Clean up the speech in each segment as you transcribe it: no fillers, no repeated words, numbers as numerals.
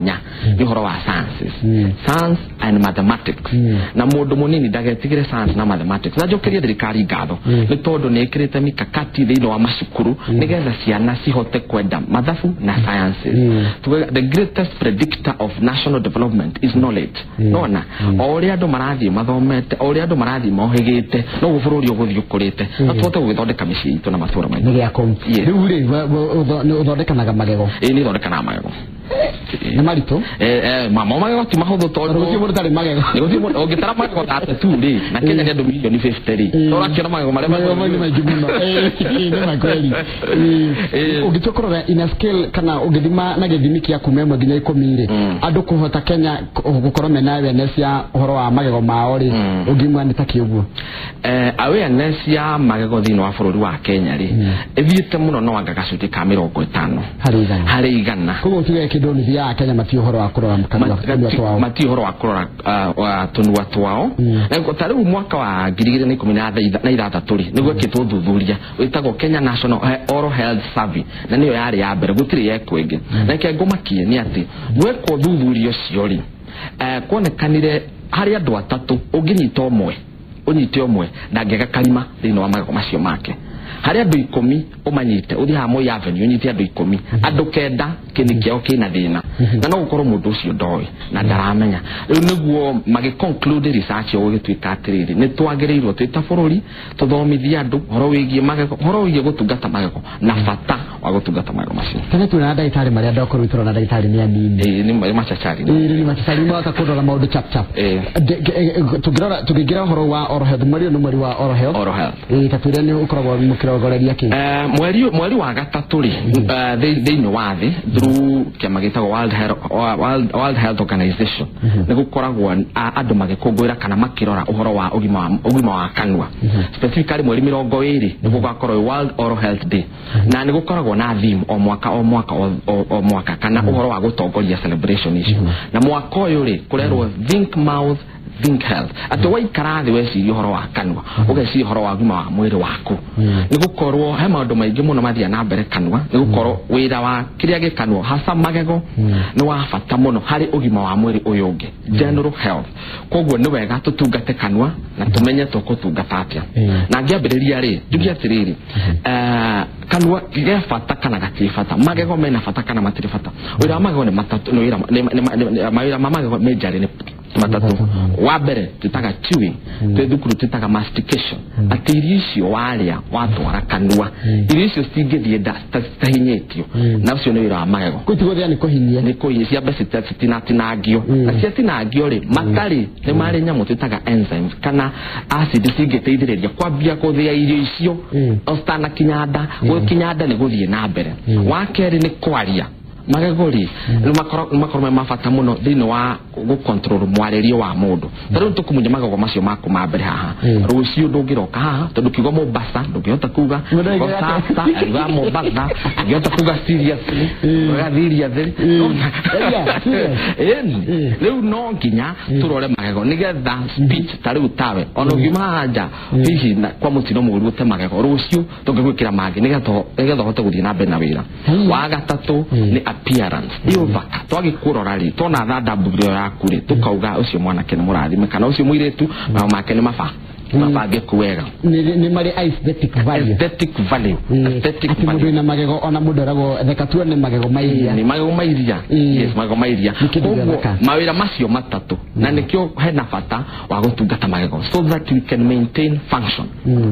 Nĩ ũhoro wa sciences, science and mathematics. Na mũndũ mũnini ndagetigĩre science na mathematics. Na njokerie thirikari ngatho nĩ tondũ nĩ ĩkĩrĩte mikakati thĩinĩ wa macukuru nĩgetha ciana cihote kwenda mathabu na sciences. Tugaga, the greatest predictor of national development is knowledge. Nona o ũrĩa andũ marathiĩ mathomete, o ũrĩa andũ marathiĩ mohĩgĩte, noguo bũrũri ũgũthiĩ ũkũrĩte na tũhote gũgĩthondeka mĩciĩ itũ na matũũra maitũ. Nĩ gĩakũ. Yes. Rĩu rĩ, nĩ ũthondekanaga magego? Ĩĩ, nĩ ithondekanaga magego. Nĩ maritũ? Mamo magego ti mahũthũ tondũ gũtirĩ tondũ mũndũ ũtarĩ magego. Nĩ gũtirĩ mũndũ ũngĩtara magego ta tu rĩ, na Kenya nĩ andũ milioni 50 rĩ, Mm. no ũrakĩona magego marĩa Magego nĩ maingĩ mũno. Nĩ ma kweli. Ũngĩtua kũrora in a scale kana ũngĩthima na gĩthimi kĩa kuma 1 nginya 10 rĩ, andũ kũhota Kenya gũkorwo mena awareness ya ũhoro wa magego mao rĩ, ũngiuga nĩ ta kĩ ũguo? Awareness ya magego thĩinĩ wa bũrũri wa Kenya rĩ, ĩthiĩte mũno no anga gacunjĩ ka 50 harĩ 100. Harĩ 100. Koguo tuge kĩndũ nuthu ya Kenya mati ũhoro wa kũrora kanua twao. Mati ũhoro wa kũrora tũnua twao. Na ta rĩu mwaka wa 2016 rĩ, nĩguo ekĩtwo ũthuthuria wĩtagwo Kenya National Oral Health Survey, na nĩyo yarĩ ya mbere, gũtirĩ yekwo ĩngĩ. Na reke ngũmakie nĩ atĩ gwekwo ũthuthuria ũcio rĩ, kuonekanire harĩ andũ atatũ ũngĩnyita ũmwe, ũnyite ũmwe ndangĩaga karima thĩinĩ wa magego macio make. Harĩ andũ 10 ũmanyite, ũthiĩ haha Moi Avenue ũnyite andũ 10, andũ 9 kĩni kĩao kĩna thĩna, na no gũkorwo mũndũ ũcio ndoĩ na ndaramenya. Rĩu nĩguo magĩ conclude research ĩyo, gũgĩtuĩka atĩrĩrĩ, nĩ twagĩrĩirwo twĩ ta bũrũri tũthomithie andũ ũhoro wĩgiĩ magego, ũhoro wĩgiĩ gũtungata magego na bata wa gũtungata magego macio. Tene tuona ndagĩtarĩ marĩa ndokorwo tũrona ndagĩtarĩ nĩ anini. Ĩĩ, nĩ machachari. Ĩĩ, rĩu machachari mahota kũrora maũndũ chap chap. Tũngĩrora tũngĩingĩra ũhoro wa oral health, mweri ũyũ nĩ mweri wa oral health. Oral health. Ĩĩ, ta twĩre nĩ ũkoragwo mũkĩrongoreria kĩ? Mweri wa gatatũ rĩ, thĩinĩ wa thĩ through kĩama gĩtagwo World Health Organization, nĩ gũkoragwo andũ magĩkũngũĩra kana makĩrora ũhoro wa ũgima wa kanua. Specifically mweri 20 nĩguo gũgakorwo World Oral Health Day, na nĩ gũkoragwo na theme o mwaka o mwaka o mwaka kana ũhoro wa gũtongoria celebration icio. Na mwaka ũyũ rĩ, kũrerwo "Think mouth, think health", atĩ waikara thĩ weciria ũhoro wa kanua, ũgeciria ũhoro wa ũgima wa mwĩrĩ waku, nĩ gũkorwo he maũndũ maingĩ mũno mathiaga na mbere kanua, nĩ gũkorwo wĩra wa kĩrĩa gĩ kanua, hasa magego, nĩ wa bata mũno harĩ ũgima wa mwĩrĩ ũyũ ũngĩ, general health. Koguo nĩ wega tũtungate kanua na tũmenye tũkũtungata atĩa. Na ngĩambĩrĩria rĩ, njuge atĩrĩrĩ, kanua ge bata kana gatirĩ bata? Magego mena bata kana matirĩ bata? Wĩra wa magego nĩ matatũ, nĩ wĩra mawĩra ma magego majorly nĩ matatũ. Wa mbere twĩtaga chewing, twĩ thukuru twĩtaga mastication, atĩ irio icio warĩa watwara kanua, irio icio citingĩthiĩ nda citahinyĩtio, na ũcio nĩ wĩra wa magego. Kũu gũthĩa nĩ kũhinyia. Nĩ kũhinyia, ciambe citinatinangio. Na ciatinangio rĩ, matarĩ nĩ marĩ nyamũ twĩtaga enzymes kana acid cingĩteithĩrĩria kwambia gũthĩa irio icio o citanakinya nda. Gũkinya nda nĩ gũthiĩ na mbere. Wa kerĩ nĩ kwaria. Magego rĩ, nĩ makorwo me ma bata mũno thĩinĩ wa gũ-control mwarĩrie wa mũndũ. Ta rĩu tũkũmunya magego macio maku ma mbere haha, rũciũ ndũngĩroka haha tondũ kiugo Mombasa ndũngĩhota kuga. Mũndũ oigaga atĩa? Sasa ariuga Mombasa, ndũngĩhota kuga seriously, uga seriously. Yeah, serious. Ĩni. Rĩu no nginya tũrore magego nĩgetha speech. Ta rĩu tawe ona ũngiuma haha nja hihi na kwa mũtino mũũru ũte magego, rũciũ tũngĩgwĩkĩra mangĩ nĩgetha ũhote gũthiĩ na mbere na wĩra. Wa gatatũ nĩ appearance, nĩ ũthaka. Twagĩkũrora rĩ, twona thanda ĩyo yaku rĩ, tũkauga ũcio mwanake nĩ mũrathime kana ũcio mũirĩtu mao make nĩ mabangĩku wega. Nĩ marĩ aesthetic value. Aesthetic value. Aesthetic Atĩ mũndũ value. wĩna magego, ona mũndũ eragwo theka tuone magego ma iria. Nĩ magego ma iria. Yes, magego ma iria. Nĩ kĩndũ Koguo, gĩthaka. mawĩra macio matatũ, na nĩkĩo hena bata wa gũtungata magego so that we can maintain function.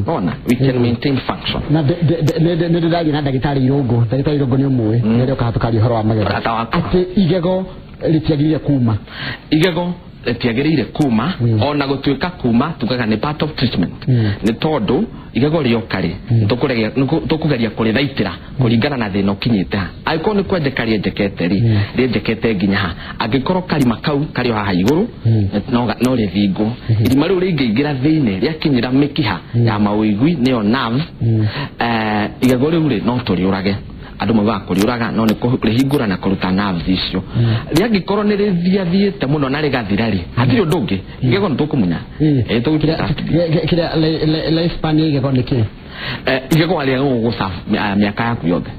Ona we can maintain function. Na nĩ ndĩraria na ndagĩtarĩ Irũngũ. Ndagĩtarĩ Irũngũ nĩ ũmũĩ, nĩ arĩoka tũkaria ũhoro wa magego. Mũrata wakwa. Atĩ igego rĩtiagĩrĩire kuma. Igego rĩtiagĩrĩire kuma, ona gũtuĩka kuma tugaga nĩ part of treatment, nĩ tondũ igego rĩoka rĩ, tũkũgeria kũrĩthaitĩra kũringana na thĩna ũkinyĩte ha. Angĩkorwo nĩ kwenjeka rĩenjekete rĩ, rĩenjekete nginya ha? Angĩkorwo karima kau karĩ o haha igũrũ, no rĩthingwo. Irima rĩu rĩngĩingĩra thĩinĩ rĩakinyĩra mĩkiha ya mawĩigwi, nĩyo nerve, igego rĩu rĩ, no tũrĩũrage. Andũ maugaga kũrĩũraga, no nĩ kũrĩhingũra na kũruta nerves icio. Rĩangĩkorwo nĩ rĩthiathiĩte mũno na rĩgathira rĩ, hatirĩ ũndũ ũngĩ, igego nĩ tũkũmunya. Ĩ, tũgũtuĩka Kĩrĩa lifespan ya igego nĩ kĩ? Igego warĩaga gũgũcabu mĩaka yaku yothe.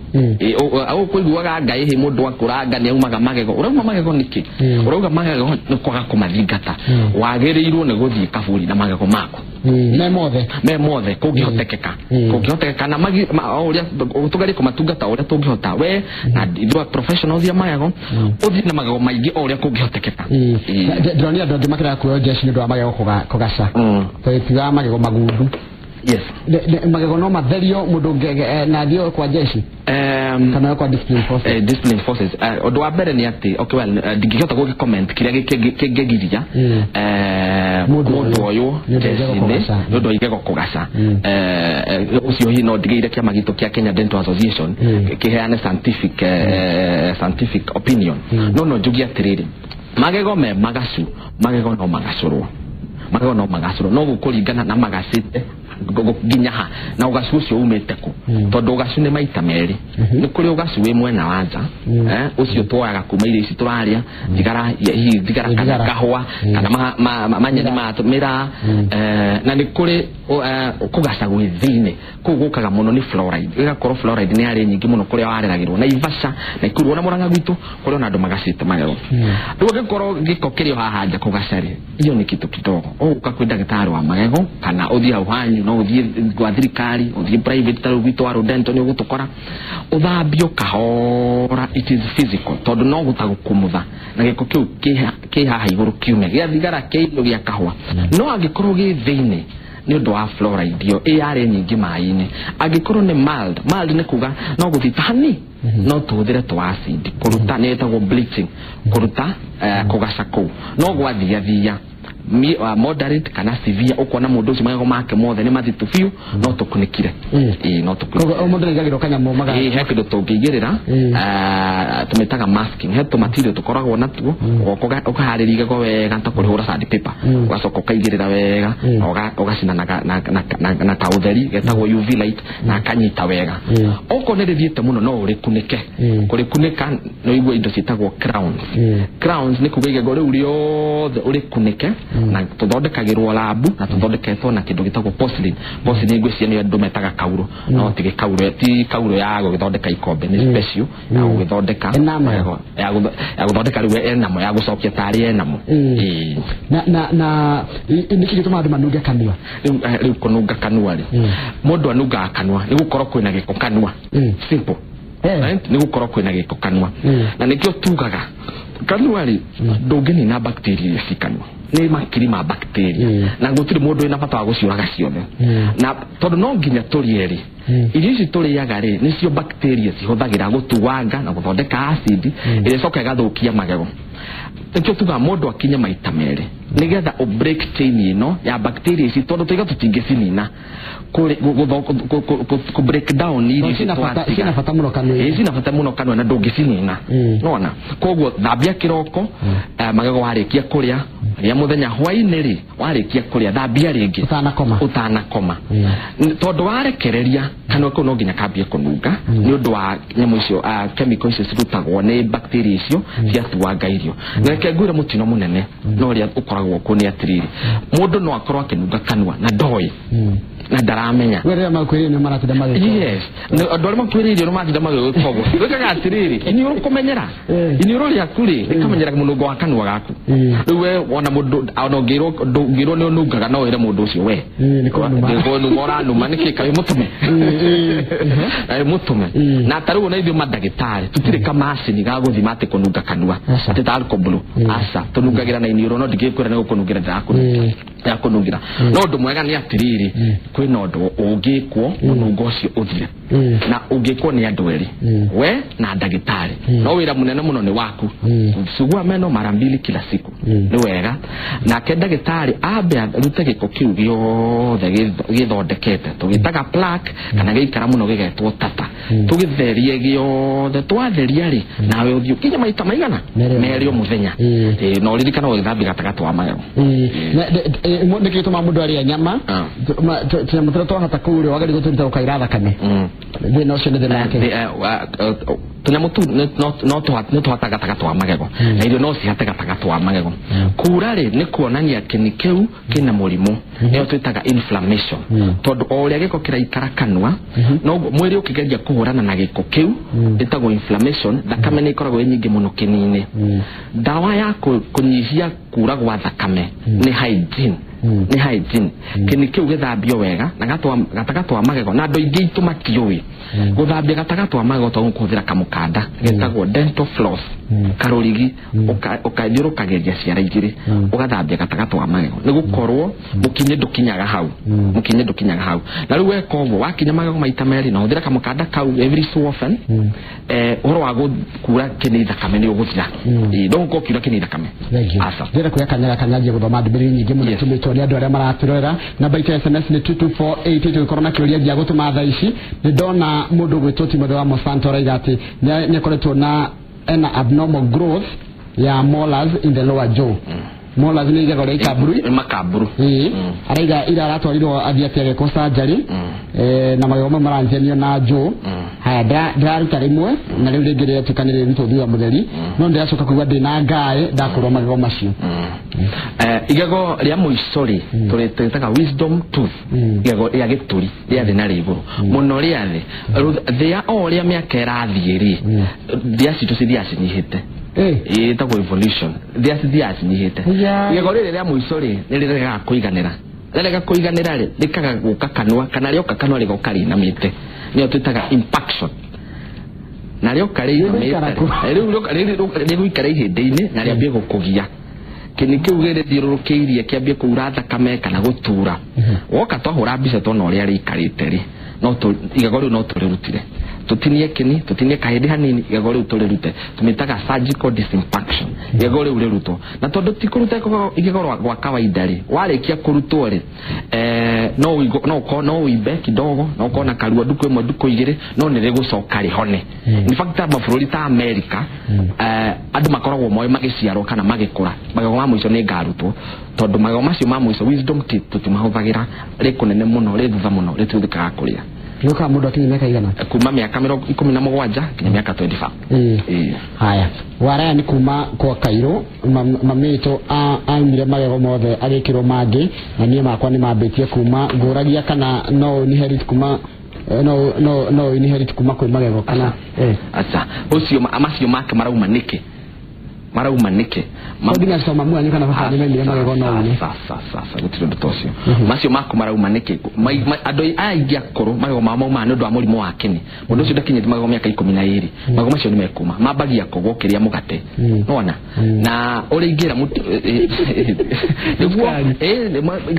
Ũkũiguaga Ngai hĩ mũndũ akũranga nĩ aumaga magego. Ũrauma magego nĩkĩ? Ũrauga magego nĩ kwaga kũmathingata. Wagĩrĩirwo nĩ gũthiĩ kaburi na magego maku. Me mothe kũngĩhotekeka. Kũngĩhotekeka na ũrĩa tũgerie kũmatungata ũrĩa tũngĩhota. We na ithuĩ professionals ya magego ũthiĩ na magego maingĩ o ũrĩa kũngĩhotekeka. Ndĩronire andũ angĩ makĩrega kuoywo jeshi nĩ ũndũ wa magego kũgaca. Tondũ tiga magego magundu. Yes. Magego no matherio mũndũ na thiĩ kwa jeshi kana kwa discipline forces. Discipline forces. Ũndũ wa mbere nĩ atĩ okay well ndingĩhota gũgĩ comment kĩrĩa kĩngĩgiria mũndũ ũyũ jeshi-inĩ nĩ ũndũ wa igego kũgaca. Ũcio hihi no ndigĩire kĩama gitũ kĩa Kenya Dental Association kĩheane scientific opinion. No njuge atĩrĩrĩ, magego me magacu, magego no magacũrwo. Magego no magacũrwo no gũkũringana na magacĩte nginya ha na ũgacu ũcio umĩte kũ, tondũ ũgacu nĩ maita merĩ. Nĩ kũrĩ ũgacu wĩ mwena wa nja, ũcio tuoyaga kuma irio ici tũrarĩa, thigara hihi thigara kana kahũa kana manyeni ma mĩraa, na nĩ kũrĩ kũgaca gwĩ thĩinĩ. Kũu gũkaga mũno nĩ fluoride. Ĩgakorwo fluoride nĩ yarĩ nyingĩ mũno kũrĩa wareragĩrwo Naivasha, Nakuru, ona Murang'a gwitũ kũrĩ ona andũ magacĩte magego. Rĩu angĩkorwo gĩko kĩrĩ o haha nja kũgaca rĩ, hiyo nĩ kitu kidogo. Ũgũka kwĩ ndagĩtarĩ wa magego kana ũthiĩ hau hanyu, no ũthiĩ gwa thirikari, ũthiĩ private ta rĩu gwitũ wa Rodento nĩ ũgũtũkora. Ũthambio kahora, it is physical, tondũ no gũtagũkumutha na gĩko kĩu kĩ haha igũrũ kiume gĩa thigara, kĩa irio, gĩa kahũa. No angĩkorwo gĩ thĩinĩ nĩ ũndũ wa fluoride ĩyo ĩ yarĩ nyingĩ maĩ-inĩ. Angĩkorwo nĩ mild, mild nĩ kuga no gũthita hani, no tũhũthĩre tũ acid kũruta, nĩ ĩtagwo bleaching, kũruta kũgaca kũu. No gwathiathia moderate kana severe, ũkona mũndũ ũcio magego make mothe nĩ mathitu biũ, no tũkunĩkire. No tũkunĩkire. Koguo mũndũ nĩaigagĩrwo kanyamũ maga. He kĩndũ tũngĩigĩrĩra, tũmĩtaga masking. He tũmatirio tũkoragwo natuo, ũgoka ũkaharĩria igego wega ta kũrĩhũra sandpaper, ũgacoka ũkaigĩrĩra wega, ũgacina na kaũtheri getagwo UV light na akanyita wega. Okorwo nĩ rĩthiĩte mũno no ũrĩkunĩke. Kũrĩkunĩka no igue indo ciĩtagwo crowns. Crowns nĩ kuga igego rĩu rĩothe ũrĩkunĩke, na tũthondekagĩrwo labu na tũthondeketwo na kĩndũ gĩtagwo porcelain. Porcelain ngwĩciria nĩyo andũ metaga kauro, no ti gĩkauro, ti kauro ya gũgĩthondeka ikombe, nĩ special ya gũgĩthondeka Enamel. ya gũthondeka rĩu enamel, ya gũcokia tarĩ enamel. Na nĩkĩ gĩtũmaga andũ manunge kanua? Rĩu kũnunga kanua rĩ, mũndũ anungaga kanua nĩ gũkorwo kwĩna gĩko kanua. Simple. Right? Nĩ gũkorwo kwĩna gĩko kanua. Na nĩkĩo tugaga kanua rĩ, ndũngĩnina bacteria iria ci kanua, nĩ makiri ma bacteria, na gũtirĩ mũndũ wĩna bata wa gũciũraga ciothe. Na tondũ no nginya tũrĩe rĩ, irio ici tũrĩaga rĩ, nĩcio bacteria cihũthagĩra gũtuanga na gũthondeka acid ĩrĩa ĩcoka ĩgathũkia magego. Nĩkĩo tugaga mũndũ akinye maita merĩ nĩgetha ũ break chain ĩno ya bacteria ici, tondũ tũiga tũtingĩcinina kũ break down irio ici twatiga. Cina bata mũno kanua. Cina bata mũno kanua na ndũngĩcinina. Nona koguo thambia kĩroko, magego warĩkia kũrĩa, rĩa mũthenya hwaĩ-inĩ rĩ, warĩkia kũrĩa thambia rĩngĩ ũtanakoma. Ũtanakoma. Tondũ warekereria kanua kau no nginya kambie kũnunga nĩ ũndũ wa nyamũ icio, chemical icio cirutagwo nĩ bacteria icio ciatuanga irio. Na reke ngwĩre mũtino mũnene na ũrĩa ũkoragwo kuo nĩ atĩrĩrĩ, mũndũ no akorwo akĩnunga kanua na ndoĩ na ndaramenya. We rĩrĩa makwĩrĩire nĩ maratinda magĩka. Yes. Andũ arĩa makwĩrĩirio nĩ matinda magĩgĩka ũguo. Gwĩkaga atĩrĩrĩ, iniũrũ kũmenyera. Iniũrũ rĩaku rĩ, rĩkamenyera mũnungo wa kanua gaku. Rĩu we wona mũndũ, ona ũngĩrwo nĩ ũnungaga, no wĩre mũndũ ũcio we. Nĩ kũnuma. Nĩ kũnuma ũranuma, nĩkĩ kaĩ mũtũme? Kaĩ mũtũme. Na ta rĩu ona ithuĩ mandagĩtarĩ, tũtirĩ kamacini ga gũthima atĩ kũnunga kanua. Atĩ ta alcohol. Aca, tũnungagĩra na iniũrũ, no ndingĩkwĩra nĩ gũkũnungĩra ndĩrakũnungĩra. No ũndũ mwega nĩ atĩrĩrĩ, kwĩna ũndũ ũngĩkwo mũnungo ũcio ũthire. Na ũngĩkwo nĩ andũ erĩ, we na ndagĩtarĩ. No wĩra mũnene mũno nĩ waku. Sugua meno mara mbili kila siku. Nĩ wega. Nake ndagĩtarĩ ambe arute gĩko kĩu gĩothe gĩthondekete. Tũgĩtaga plaque kana gĩikara mũno gĩgetwo tata. Tũgĩtherie gĩothe, twatheria rĩ, nawe ũthiĩ ũkinye maita maigana? Merĩ o Merĩ o mũthenya. Na ũririkane gũgĩthambia gatagatĩ wa magego. Nĩkĩ gĩtũmaga mũndũ arĩe nyama? Tũnyamũ tũrĩa twahata kũu rĩ, wagĩrĩirwo gũtũruta ũkaira thakame. Thĩna ũcio nĩ thĩna wake. Tũnyamũ tu no tũhata gatagatĩ wa magego, na irio no cihate gatagatĩ wa magego. Kura rĩ, nĩ kuonania kĩni kĩu kĩna mũrimũ, nĩyo twĩtaga inflammation, tondũ o ũrĩa gĩko kĩraikara kanua, noguo mwĩrĩ ũkĩgeria kũhũrana na gĩko kĩu, ĩtagwo inflammation. Thakame nĩ ĩkoragwo ĩ nyingĩ mũno kĩni-inĩ. Ndawa ya kũnyihia kura gwa thakame nĩ hygiene. Nĩ hygiene. Kĩni kĩu gĩthambio wega na gatagatĩ wa magego, na andũ aingĩ itũ matiũĩ gũthambia gatagatĩ wa magego, tondũ kũhũthĩra kamũkanda getagwo dental floss, karũrigi, ũkathiũrũkagĩria ciara igĩrĩ, ũgathambia gatagatĩ wa magego, nĩ gũkorwo mũkinyĩ ndũkinyaga hau. Mũkinyĩ ndũkinyaga hau. Na rĩu weka ũguo, wakinya magego maita merĩ na ũhũthĩre kamũkanda kau every so often, ũhoro wa gũkura kĩni thakame nĩ ũgũthira. Ĩĩ, ndũgũkorwo ũkiura kĩni thakame. Thank you. Aca. Ndĩrenda kuoya kanya gaka nyanjie gũthoma ndũmĩrĩri nyingĩ mũno tũmĩtwo nĩ andũ arĩa maratũrorera. Namba itũ ya SMS nĩ 22488. Tũgĩkorwo na kĩũria gĩa gũtũma thaa ici, nĩ ndona mũndũ ũgwĩtwo Timothy wa Monsanto araiga atĩ nĩ akoretwo na ena abnormal growth ya molars in the lower jaw. Molars nĩ igego rĩa ikamburu. Nĩ makamburu. Ĩĩ. Araiga ira aratwarirwo athiĩ atĩ agekwo surgery, na magego mau maranjanio na jaw. Haya, ndĩraruta rĩmwe na rĩu rĩngĩ rĩratuĩka nĩ rĩrutwo thutha mũtheri, no ndĩracoka kũigua ndĩna ngaĩ ndakũrwo magego macio. Igego rĩa mũico rĩ, twĩtaga wisdom tooth, igego rĩa gĩtũri rĩa thĩ na rĩa igũrũ mũno. Rĩa thĩ. Rĩu thĩa, o ũrĩa mĩaka ĩrathiĩ rĩ, thĩa citũ cithiaga cinyihĩte. Ĩtagwo evolution. Thĩa cithiaga cinyihĩte. Igego rĩrĩ rĩa mũico rĩ, nĩ rĩregaga kũiganĩra. Rĩrega kũiganĩra rĩ, rĩkaga gũka kanua, kana rĩoka kanua rĩgoka rĩinamĩte, nĩyo twĩtaga impaction. Na rĩoka rĩinamĩte Rĩgũikara kũ? Rĩu rĩgũikara ihĩndĩ-inĩ na rĩambie gũkũgia. Kĩni kĩu gĩrĩthiũrũrũkĩirie kĩambie kũura thakame kana gũtura. Woka twahũra mbica tuona ũrĩa rĩikarĩte rĩ, no igego rĩu no tũrĩrutire, tũtinie kĩni, tũtinie kahĩndĩ hanini, igego rĩu tũrĩrute. Tũmĩtaga surgical disimpaction. Igego rĩu rĩrutwo, na tondũ ti kũruta igego gwa kawaida rĩ, warĩkia kũrutwo rĩ, no ũkorwo no ũimbe kidogo, no ũkorwo na karuo ndukũ ĩmwe, ndukũ igĩrĩ, no nĩ rĩgũcoka rĩhone. In fact, ta mabũrũri ta America, andũ makoragwo moĩ magĩciarwo kana magĩkũra, magego ma mũico nĩ ngarutwo, tondũ magego macio ma mũico, wisdom teeth, tũtimahũthagĩra. Rĩ kũnene mũno, rĩ thutha mũno, rĩtihũthĩkaga kũrĩa. Gĩũkaga mũndũ akinyia mĩaka igana? Kuma mĩaka 17 nginya mĩaka 25. Ĩĩ. Ĩĩ. Haya, waraya nĩ kuma kwa kairũ mamĩtũ aumire magego mothe agĩkĩrwo mangĩ, na niĩ makwa nĩ mambĩtie kuma. Ngũragia kana no inherit kuma no inherit kuma kwĩ magego kana Aca, ũcio macio make marauma nĩkĩ? Marauma nĩkĩ? Nginya coma mwanyu kana baba nĩ maimire magego no une? Aca, gũtirĩ ũndũ ta ũcio. Macio maku marauma nĩkĩ? Andũ aya aingĩ akũrũ magego mao maumaga nĩ ũndũ wa mũrimũ wa kĩni. Mũndũ ũcio ndakinyĩte magego mĩaka 12, magego macio nĩ mekuma. Mambagia kũgwa ũkĩrĩa mũgate. Nona na ũrĩa ingĩra nĩguo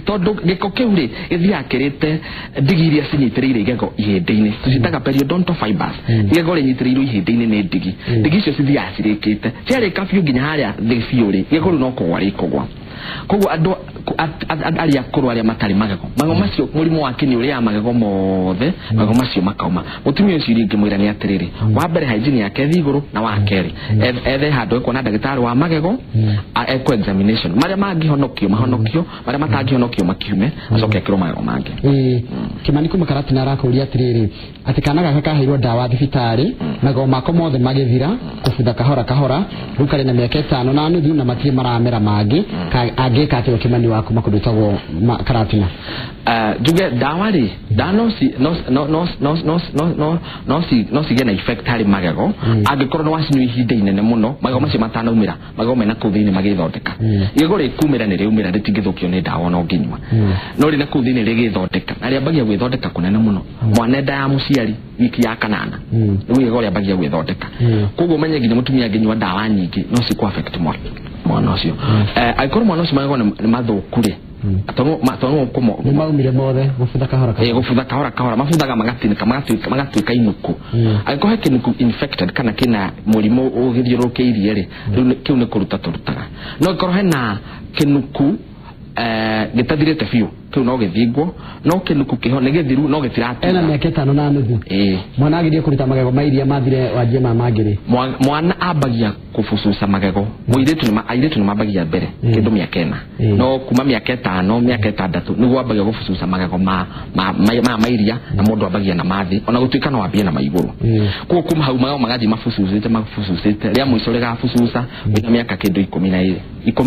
tondũ gĩko kĩu rĩ, gĩthiaga kĩrĩte ndigi iria cinyitĩrĩire igego ihĩndĩ-inĩ, tũciĩtaga periodontal fibers. Igego rĩnyitĩrĩirwo ihĩndĩ-inĩ nĩ ndigi. Ndigi icio cithiaga cirĩkĩte, ciarĩka biũ nginya harĩa thĩ biũ rĩ, igego rĩu no kũgwa rĩkũgwa. Koguo andũ arĩa akũrũ arĩa matarĩ magego, magego macio, mũrimũ wa kĩni ũrĩaga magego mothe, magego macio makauma. Mũtumia ũcio iria ingĩmwĩra nĩ atĩrĩrĩ, wa mbere hygiene yake ĩthiĩ igũrũ, na wa kerĩ ethe handũ ekuona ndagĩtarĩ wa magego, ekwo examination, marĩa mangĩhonokio mahonokio, marĩa matangĩhonokio makiume, acoke ekĩrwo magego mangĩ. Ĩĩ. Kĩmani kuma Karatina arakũria atĩrĩrĩ, atĩ kana gake kaheirwo ndawa thibitarĩ, magego mako mothe magĩthira kũbutha kahora kahora, rĩu karĩ na mĩaka 5.5 na matirĩ maramera mangĩ. Angĩka atĩa Kĩmani wa kuma kũndũ gwĩtagwo Karatina? Njuge ndawa rĩ, ndawa no ci no no no no no no no no ci no cigĩe na effect harĩ magego angĩkorwo nĩ wacinyua ihinda inene mũno magego macio matanaumĩra, magego mena kũu thĩinĩ magĩthondeka. Igego rĩkumĩra nĩ rĩumĩra, rĩtingĩthũkio nĩ ndawa ona ũngĩnyua, no rĩ na kũu thĩinĩ rĩgĩthondeka, na rĩambagia gwĩthondeka kũnene mũno mwana nda ya mũciari, wiki ya kanana, nĩguo igego rĩambagia gwĩthondeka. Koguo ũmenye nginya mũtumia angĩnyua ndawa nyingĩ no cikũ affect mwana ũcio. Angĩkorwo mwana ũcio magego nĩ mathũku rĩ, tondũ kũmo Nĩ maumire mothe gũbutha kahora kahora. Gũbutha kahora kahora, mabuthaga magatinĩka, magatuĩka inuku. Angĩkorwo he kĩnuku infected kana kĩna mũrimũ ũgĩthiũrũrũkĩirie rĩ, rĩu kĩu nĩ kũruta tũrutaga. No angĩkorwo hena kĩnuku gĩtathirĩte biũ Kĩu no gĩthingwo, no kĩnuku kĩho nĩ gĩthiru no gĩtiratura. Ena mĩaka 5.5. Ĩĩ. Mwana agĩrie kũruta magego ma iria mathire wanjie ma mangĩrĩ. Mwana ambagia kũbucuca magego. Mũirĩtu nĩ airĩtu nĩ mambagia mbere kĩndũ mĩaka 4. No kuma mĩaka 5, mĩaka 6 nĩguo ambagia gũbucuca magego ma ma iria, na mũndũ ambagia na mathi ona gũtuĩka no ambie na maigũrũ. Koguo kuma hau magego magathiĩ mabucucĩte rĩa mũico rĩgabucuca wĩna mĩaka kĩndũ 12. 10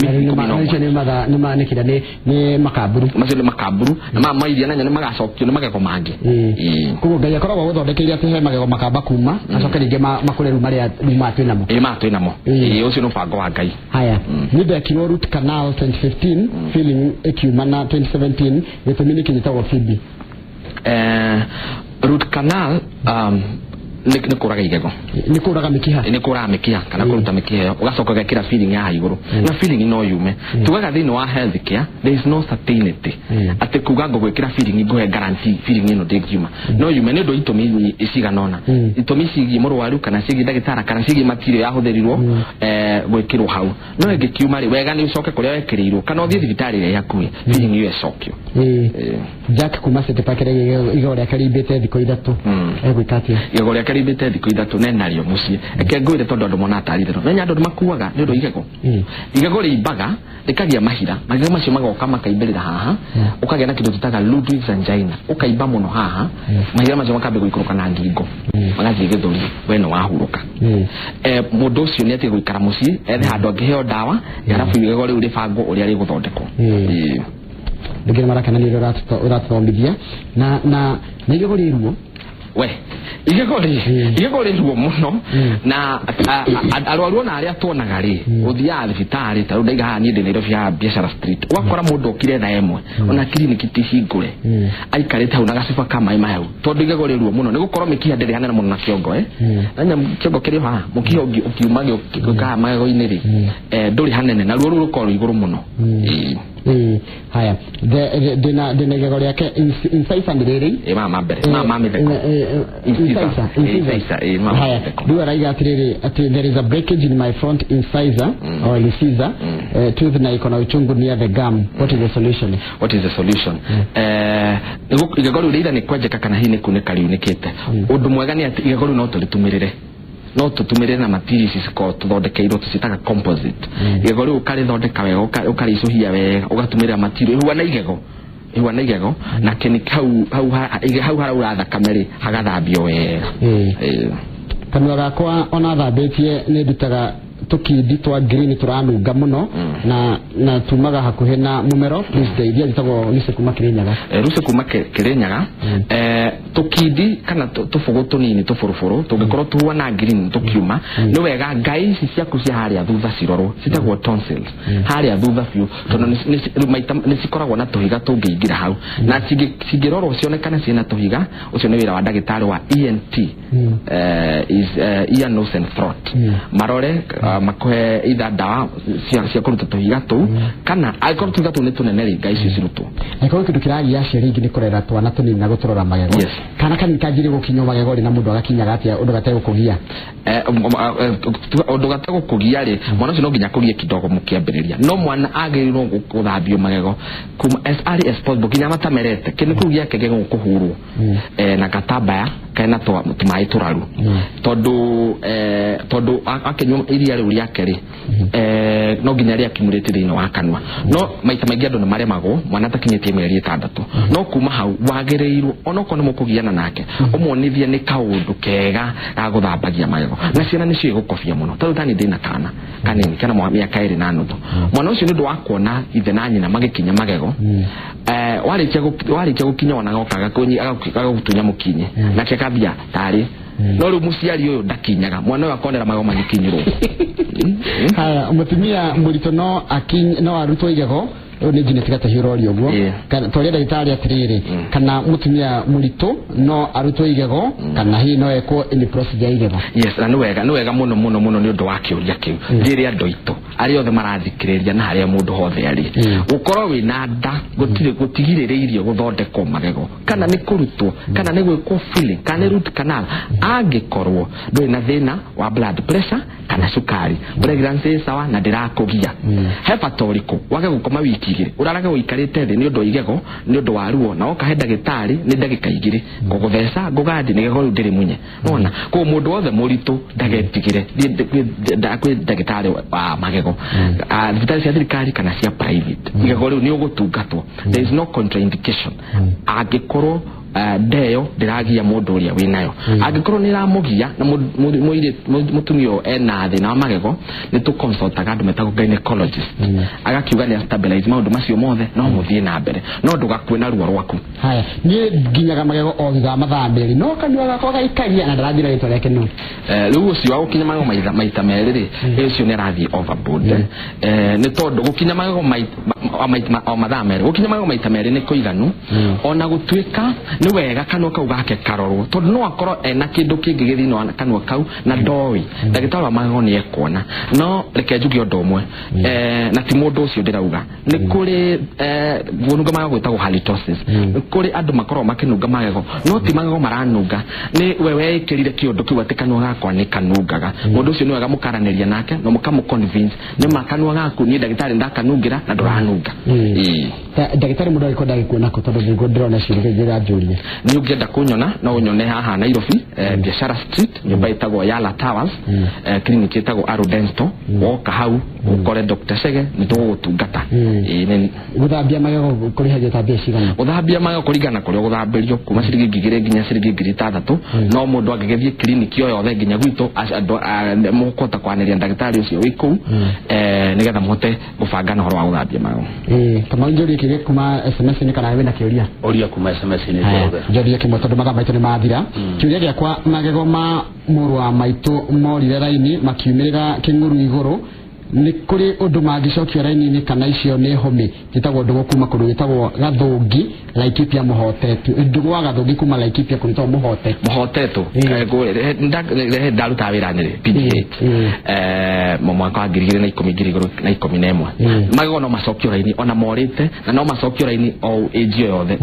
nĩ nĩ makamburu. Macio nĩ makamburu na ma mairia na nĩ magacokio nĩ magego mangĩ. Koguo Ngai akoragwo gũthondekeire atĩ he magego makamba kuma acoke rĩngĩ makũre rĩu marĩa rĩu ma twĩ namo. Ĩĩ ma twĩ namo. Ĩĩ ũcio nĩ mũbango wa Ngai. Haya, nĩ ndekirwo root canal 2015, filling ĩkiuma na 2017, gĩtũmi nĩ kĩnyitagwo Phoebe. Root canal nĩ kũraga igego. Nĩ kũraga mĩkiha. Nĩ kũraga mĩkiha kana kũruta mĩkiha ĩyo ũgacoka ũgekĩra filling ya igũrũ na filling no yume. Tugaga thĩinĩ wa health care there is no certainty atĩ kuga ngũgwĩkĩra filling ngũhe guarantee filling ĩno ndĩngiuma. No yume nĩ ũndũ itũmi cigana ũna. Itũmi ciĩgiĩ mũrwaru kana ciĩgiĩ ndagĩtarĩ kana ciĩgiĩ material yahũthĩrirwo gwĩkĩrwo hau. No ĩngĩkiuma rĩ wega nĩ ũcoke kũrĩa wekĩrĩirwo kana ũthiĩ thibitarĩ ĩrĩa ĩ hakuhĩ filling ĩyo ĩcokio. Jack kuma City Park igego rĩake rĩimbĩte thikũ 3. Egwĩka atĩa? Igego rĩake rĩimbĩte thikũ 3 nenarĩo mũciĩ. Eke ngwĩre tondũ andũ monaga tarĩ itherũ. Menya andũ nĩmakuaga nĩ ũndũ igego. Igego rĩimbaga rĩkagĩa mahira, mahira macio magoka makaimbĩrĩra haha, ũkagĩa na kĩndũ tũtaga Ludwig's angina, ũkaimba mũno haha, mahira macio makambia gũikũrũka na ngingo, magathiĩ gĩthũri, we nĩ wahurũka. Mũndũ ũcio nĩ atige gũikara mũciĩ, ethe handũ angĩheo ndawa, arabu igego rĩu rĩbangwo ũrĩa rĩgũthondekwo. Ndingĩ marakena nĩ ũrĩa ũratũthomithia na na igego rĩ ruo. We igego rĩ ruo mũno na arwaru ona arĩa tuonaga rĩ ũthiaga thibitarĩ ta rĩu ndaiga haha niĩ ndĩ Nairobi haha Biashara Street ũgakora mũndũ okire thaa 1 ona kiriniki ti hingũre aikarĩte hau na gacuba ka maĩ mahehu tondũ igego rĩ ruo mũno nĩ gũkorwo mĩkiha ndĩrĩ hanene mũno na kĩongo na kĩongo kĩrĩ haha mũkiha ũkiuma gĩũkaga magego-inĩ rĩ ndũrĩ hanene na ruo rũu rũkorwo rwĩ igũrũ mũno. Haya, ndĩna igego rĩake incisor nĩ rĩrĩ. Ma mbere ma mĩtheko. Incisor. Haya, rĩu araiga atĩrĩrĩ atĩ there is a breakage in my front incisor or incisor tooth na iko na uchungu near the gum. What is the solution? What is the solution? Igego rĩu rĩitha nĩ kwenjeka kana hihi nĩ kunĩka riunĩkĩte. Ũndũ mwega nĩ atĩ igego rĩu no tũrĩtumĩrĩre. No tũtumĩrĩre na materials cikorwo tũthondekeirwo tũciĩtaga composite. Igego rĩu ũkarĩthondeka wega ũkarĩicũhia wega ũgatumĩrĩra material ĩhuana igego. Ĩhuana igego na kĩni hau haraura thakame rĩ hagathambio wega. Kanua gakwa ona thambĩtie nĩ ndutaga tũkindi twa green tũranunga mũno na tumaga hakuhĩ na mũmero. Please ndeithia, njĩtagwo Lucy kuma Kĩrĩnyaga. Lucy kuma Kĩrĩnyaga. Tũkindi kana tũbũgũ tũnini tũbũrũbũrũ tũngĩkorwo tũhuana green tũkiuma nĩ wega ngai ici ciaku cia harĩa thutha cirorwo citagwo tonsils harĩa thutha biũ tondũ nĩ cikoragwo na tũhiga tũngĩingĩra hau na cingĩrorwo cionekane ciĩna tũhiga ũcio nĩ wĩra wa ndagĩtarĩ wa ENT is ear, nose and throat marore makuhe either ndawa cia kũruta tũhiga tũu kana angĩkorwo tũhiga tũu nĩ tũnene rĩ ngai icio cirutwo. Angĩkorwo kĩndũ kĩragia aciari aingĩ nĩ kũrera twana tũnini na gũtũrora magego. Kana kanini kanjire gũkinywo magego rĩ na mũndũ agakinyaga atĩa ũndũ gategũkũgia? Ũndũ gategũkũgia rĩ mwana ũcio no nginya akũgie kidogo mũkĩambĩrĩria no mwana agĩrĩirwo gũthambio magego kuma as early as possible nginya matamerete kĩndũ kĩu gĩake gĩgũkũhurwo na gatambaya kena tũmaĩ tũraru tondũ akĩnyua iria rĩu rĩake rĩ no nginya rĩakiumĩrĩte thĩinĩ wa kanua no maita maingĩ andũ nĩ maremagwo mwana atakinyĩtie mĩeri 6 no kuma hau wagĩrĩirwo onokorwo nĩ mũkũgiana nake ũmuonithie nĩ kaũndũ kega ga gũthambagia magego na ciana nĩcio igũkobia mũno tondũ tani ndĩna kana kanini kana mĩaka 2.5 mwana ũcio nĩ ũndũ wa kuona ithe na nyina magĩkinya magego warĩkia gũkinya ona agoka agagũtunya mũkinye nake akambia tarĩ no rĩu mũciari ũyũ ndakinyaga mwana ũyũ akonera magego magĩkinyĩrwo. Haya, mũtumia mũritũ no arutwo igego rĩu nĩ nginya tiga ũroria ũguo twaria ndagĩtarĩ atĩrĩrĩ kana mũtumia mũritũ no arutwo igego kana hihi no ekwo any procedure igego. Yes, na nĩ wega mũno mũno mũno nĩ ũndũ wa kĩũria kĩu njĩre andũ aitũ arĩa othe marathikĩrĩria na harĩa mũndũ hothe arĩ gũkorwo wĩna nda gũtigirĩrĩirio gũthondekwo magego kana nĩ kũrutwo kana nĩ gwĩkwo filling kana nĩ root canal angĩkorwo ndũrĩ na thĩna wa blood pressure kana cukari pregnancy sawa na ndĩrakũgia he bata ũrĩkũ wage gũkoma wiki igĩrĩ ũrarage ũikarĩte thĩ nĩ ũndũ wa igego nĩ ũndũ wa ruo na woka he ndagĩtarĩ nĩ ndagĩka igĩrĩ ngũgũtheca ngũgandi nĩ igego rĩu ndĩrĩmunye nona koguo mũndũ wothe mũritũ ndagetigĩre kwĩ ndagĩtarĩ wa magego thibitarĩ cia thirikari kana cia private igego rĩu nĩ ũgũtungatwo there is no contraindication angĩkorwo ndeyo ndĩragia mũndũ ũrĩa wĩnayo angĩkorwo nĩ ĩramũgia na mũtumia ũyũ ena thĩna wa magego nĩ tũconsultaga andũ metagwo gynecologist agakiuga nĩ stabilize maũndũ macio mothe no mũthiĩ na mbere no ndũgakue na ruo rwaku. Haya niĩ nginyaga magego o thutha wa mathaa merĩ no kanua gakwa gaikaria na ndaranjĩra rĩtwa rĩake no rĩu ũcio wa gũkinya magego maita merĩ rĩ ũcio nĩ arathiĩ overboard nĩ tondũ gũkinya magego o mathaa merĩ gũkinya magego maita merĩ nĩ kũiganu ona gũtuĩka nĩ wega kanua kau gake karorwo tondũ no akorwo ena kĩndũ kĩngĩ gĩ thĩinĩ wa kanua kau na ndoĩ ndagĩtarĩ wa magego nĩ ekuona no reke njuge ũndũ ũmwe na ti mũndũ ũcio ndĩrauga nĩ kũrĩ kũnunga magego gwĩtagwo halitosis nĩ kũrĩ andũ makoragwo makĩnunga magego no ti magego maranunga nĩ we weĩkĩrire kĩũndũ kĩu atĩ kanua gakwa nĩ kanungaga mũndũ ũcio nĩ wega mũkaranĩria nake na mũkamũ-convince nĩ ma kanua gaku niĩ ndagĩtarĩ ndakanungĩra na ndũranunga. Ndagĩtarĩ mũndũ angĩkorwo ndagĩkuona kũ tondũ nĩguo ndĩrona ciũria ingĩ njũrie nĩ ũngĩenda kũnyona no ũnyone haha Nairobi Biashara Street nyũmba ĩtagwo Yala Towers clinic ĩtagwo Aro Dental woka hau ũkore Dr. Chege nĩ tũgũgũtungata. Gũthambia magego kũrĩhagio ta mbia cigana? Gũthambia magego kũringana kũrĩa ũgũthambĩrio kuma ciringi 2,000 nginya ciringi 6,000 no mũndũ angĩgĩthiĩ clinic o yothe nginya gwitũ mũkũhota kwanĩria ndagĩtarĩ ũcio wĩ kũu nĩgetha mũhote gũbangana ũhoro wa gũthambia magego. Kamau njũrie kĩũria kuma SMS-inĩ kana wĩna kĩũria? Ũria kuma SMS-inĩ ciothe. Njũrie kĩmwe tondũ mathaa maitũ nĩ mathira. Kĩũria gĩakwa magego ma mũrũ wa maitũ morire raini makiumĩrĩra kĩng'ũrũ igũrũ nĩ kũrĩ ũndũ mangĩcokio raini-inĩ kana icio nĩ hũmĩ njĩtagwo ndũgũ kuma kũndũ gwĩtagwo Gathũngi Laikipia Mũhotetu ndũgũ wa Gathũngi kuma Laikipia kũndũ gwĩtagwo Mũhote Mũhotetũ ndarutaga wĩra Nyĩrĩ PGH mwaka wa 2010 2011 magego no macokio raini ona morĩte na no macokio raini o age o yothe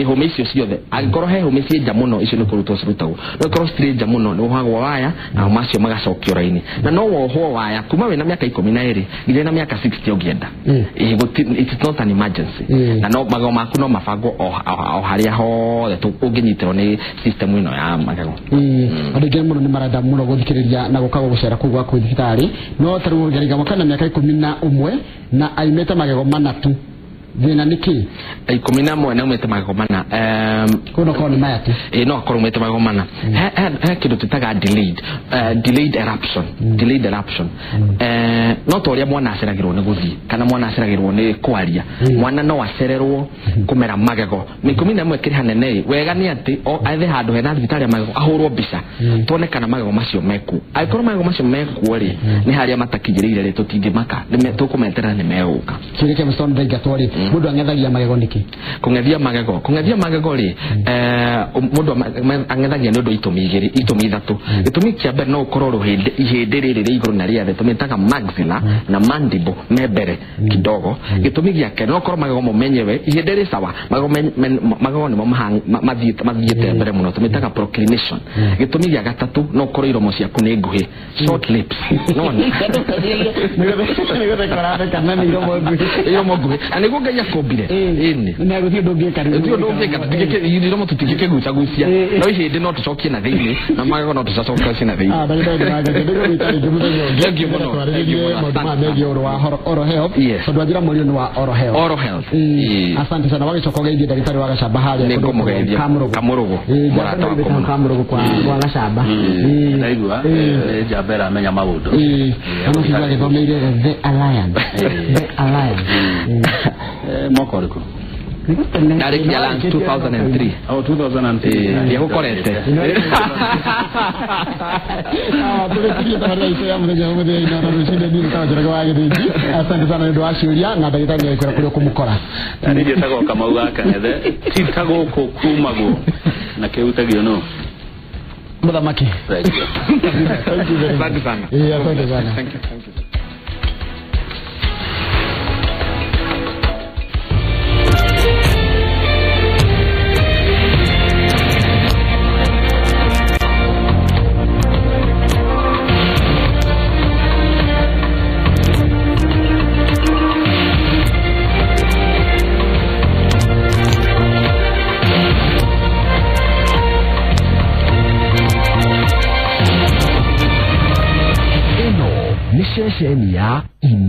hũmĩ icio ciothe angĩkorwo he hũmĩ ciĩ nja mũno icio nĩ kũrutwo cirutagwo no ikorwo citirĩ nja mũno nĩ wohagwo waya na macio magacokio raini na no wohwo waya kuma wĩna mĩaka 12 nginya na mĩaka 60 ũngĩenda. It is not an emergency na no magego maku no mabangwo o harĩa hothe ũngĩnyitĩrwo nĩ system ĩno ya magego. Andũ aingĩ mũno nĩ marenda mũno gũthikĩrĩria na gũka gũcera kũu gwaku thibitarĩ no ta rĩu ũngĩringa mwaka na mĩaka 11 na aimĩte magego mana tu thĩna nĩ kĩ? 11 na aumĩte magego mana kũu no korwo nĩ maya tu no akorwo aumĩte magego mana he kĩndũ twĩtaga delayed eruption delayed eruption no ta ũrĩa mwana aceragĩrwo nĩ gũthiĩ kana mwana aceragĩrwo nĩ kwaria mwana no acererwo kũmera magego 11 kĩrĩ hanene wega nĩ atĩ ethe handũ hena thibitarĩ ya magego ahũrwo mbica tuone kana magego macio mekuo angĩkorwo magego macio mekuo rĩ nĩ harĩa matakinyĩrĩire rĩ tũtingĩmaka tũkũmeterera nĩ megũka. Kĩũria kĩa mũico ndaingatwo rĩ mũndũ ang'ethagia magego nĩkĩ? Kũng'ethia magego rĩ mũndũ ang'ethagia nĩ ũndũ itũmi igĩrĩ itũmi ithatũ gĩtũmi kĩa mbere no ũkorwo rũhĩndĩ ihĩndĩ rĩrĩ rĩa igũrũ na rĩa thĩ tũmĩtaga maxilla na mandible me mbere kidogo gĩtũmi gĩa kerĩ no ũkorwo magego mo menyewe ihĩndĩ rĩ sawa magego nĩmo mathiĩte mbere mũno tũmĩtaga proclination gĩtũmi gĩa gatatũ no ũkorwo iromo ciaku nĩ nguhĩ short lips nona iromo nguhĩ na nĩguo Ngai akũmbire ĩni na gũtirĩ ũndũ ũngĩka gũtirĩ ũndũ ũngĩka iromo tũtingĩkĩgucagucia no ihĩndĩ no tũcokie na thĩinĩ na magego no tũcokie na thĩinĩ. Thengiũ mũno maũndũ maya megiĩ ũhoro wa oral health tondũ anjĩra mũriũ nĩ wa oral health. Oral health. Asante sana wagĩcoka ũgeithie ndagĩtarĩ wa Gacamba harĩa nĩngũmũgeithia Kamũrũgũ mũrata wakwa mũno Kamũrũgũ kwa Gacamba ndaigua njamba ĩramenya maũndũ Kamũrũgũ agĩthomeire The Alliance The Alliance mwaka ũrĩkũ? Ndarĩkia Alliance 2003. Oh, 2003. Ndiagũkorete. Tũrĩkirie tabarĩra itũ ya mũthenya ũmũthĩ ya Inooro rũcinĩ niĩ nĩtagwo Njoroge wa Gĩthĩnji. Asante sana nĩ ũndũ wa ciũria na ndagĩtarĩ nĩegũkwĩra kũrĩa ũkũmũkora. Na niĩ njĩtagwo Kamau wa Kang'ethe ti ta gũkũ kumagwo na kĩhutagio nũ? Mũthamaki. Thank you. Asante sana. Asante sana. Thank you. Thank you. Nĩ ceceni ya Ino.